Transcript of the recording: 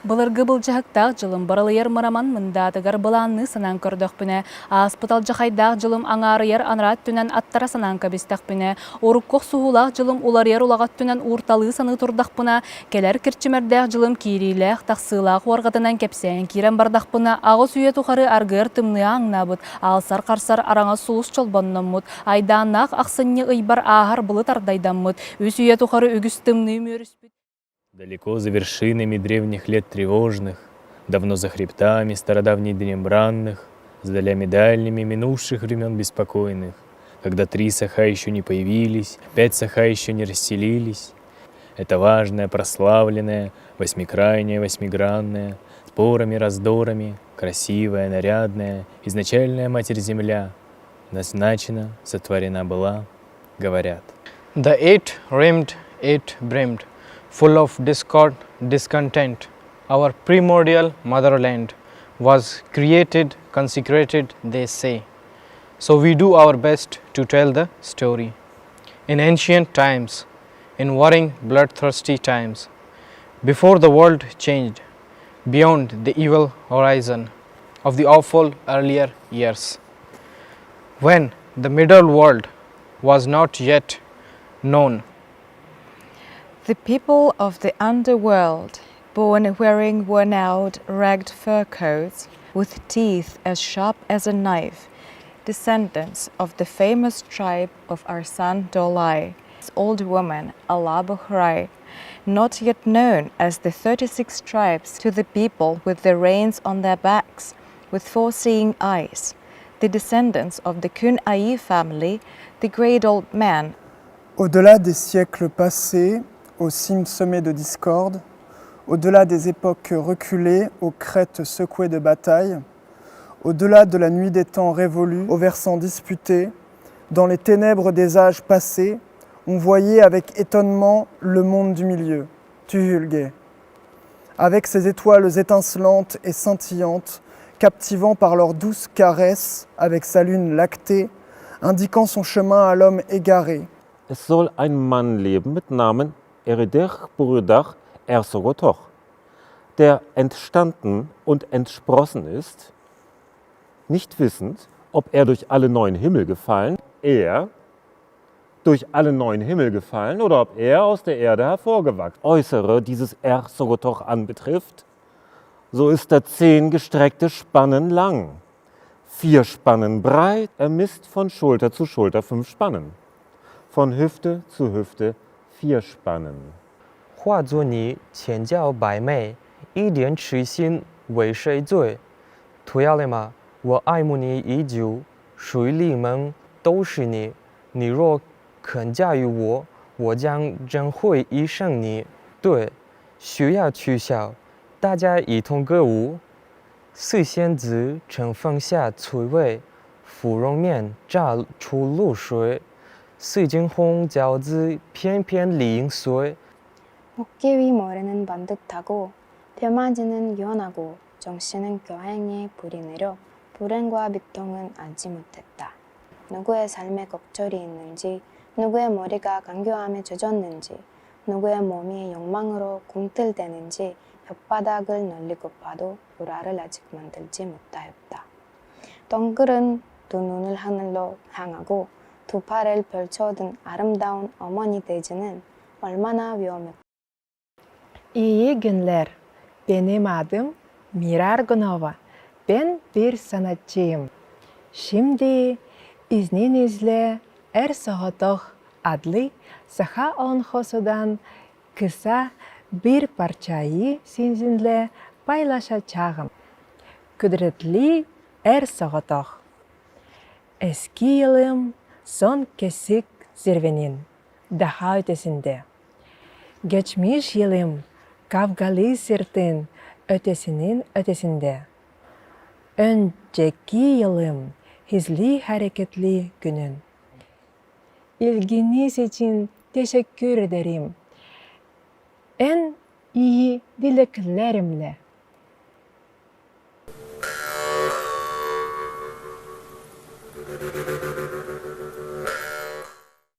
Былыргы былдьаһыктаах дьылым барылыйар мыраман мындаатыгар былаанныы санаан көрдөхпүнэ, ааспыт алдьахайдаах дьылым аҥаарыйар анараа өттүнэн аттара санаан кэбистэхпинэ, урукку охсуһуулаах дьылым уларыйар улаҕа өттүнэн уурталыы саныы турдахпына, кэлэр кирчимэрдээх дьылым киириилээх, тахсыылаах уорҕатынан кэпсээн киирэн бардахпына, аҕыс үйэ тухары аргыар тымныы ааҥнаабыт, аалсар-харсар араҥас сулус чолбонноммут, айдааннаах ахсынньы ыйбар ааһар былыт ардайдаммыт, үс үйэ тухары үгүс тымныы үмүөрүспүт Далеко за вершинами древних лет тревожных, Давно за хребтами стародавних днем За долями дальними минувших времен беспокойных, Когда три саха еще не появились, Пять саха еще не расселились, Это важное, прославленное, Восьмикрайнее, восьмигранное, Спорами, раздорами, Красивая, нарядная, Изначальная Матерь-Земля Назначена, сотворена была, говорят. The eight rimmed, eight brimmed, full of discord, discontent, our primordial motherland was created, consecrated, they say. So we do our best to tell the story. In ancient times, in warring, bloodthirsty times, before the world changed, beyond the evil horizon of the awful earlier years, when the middle world was not yet known. The people of the underworld, born wearing worn out, ragged fur coats, with teeth as sharp as a knife, descendants of the famous tribe of Arsan Dolai, old woman Alabuhrai, not yet known as the 36 tribes to the people with the reins on their backs, with foreseeing eyes, the descendants of the Kun Ai family, the great old man. Au-delà des siècles passés, aux cimes semées de discorde, au-delà des époques reculées, aux crêtes secouées de batailles, au-delà de la nuit des temps révolus, aux versants disputés, dans les ténèbres des âges passés, on voyait avec étonnement le monde du milieu, Tuhulge, avec ses étoiles étincelantes et scintillantes, captivant par leurs douces caresses, avec sa lune lactée, indiquant son chemin à l'homme égaré. Es soll ein Mann leben mit Namen Eridech Burudach Ersogotoch, der entstanden und entsprossen ist, nicht wissend, ob er durch alle neun Himmel gefallen, er durch alle neun Himmel gefallen oder ob er aus der Erde hervorgewachsen. Äußere dieses Ersogotoch anbetrifft, so ist er zehn gestreckte Spannen lang, vier Spannen breit, er misst von Schulter zu Schulter fünf Spannen, von Hüfte zu Hüfte vier Spannen. 化作你千娇百媚，一点痴心为谁醉？图亚勒玛，我爱慕你已久，水里梦都是你。你若肯嫁与我，我将真会一生你。对，需要取消，大家一同歌舞。四仙子乘风下翠微，芙蓉面乍出露水。四金红饺子翩翩李应岁。 어깨 위 모래는 반듯하고 뼈마지는 연하고 정신은 교행에 불이 내려 불행과 비통은 알지 못했다. 누구의 삶에 걱절이 있는지 누구의 머리가 간교함에 젖었는지 누구의 몸이 욕망으로 꿈틀대는지 혓바닥을 널리고 봐도 불화를 아직 만들지 못하였다. 덩그른 두 눈을 하늘로 향하고 두 팔을 펼쳐든 아름다운 어머니 돼지는 얼마나 위험했 İyi günler. Benim adım Mira Argunova. Ben bir sanatçıyım. Şimdi izninizle Эр Соҕотох adlı Саха олоҥхосудан kısa bir parçayı sizinle paylaşacağım. Kudretli Эр Соҕотох. Eski yılım son kesik zirvenin daha ötesinde. Geçmiş yılım kavgalı sırtın ötesinin ötesinde. Önceki yılım hızlı hareketli günün. İlginiz için teşekkür ederim. En İyi dileklerimle.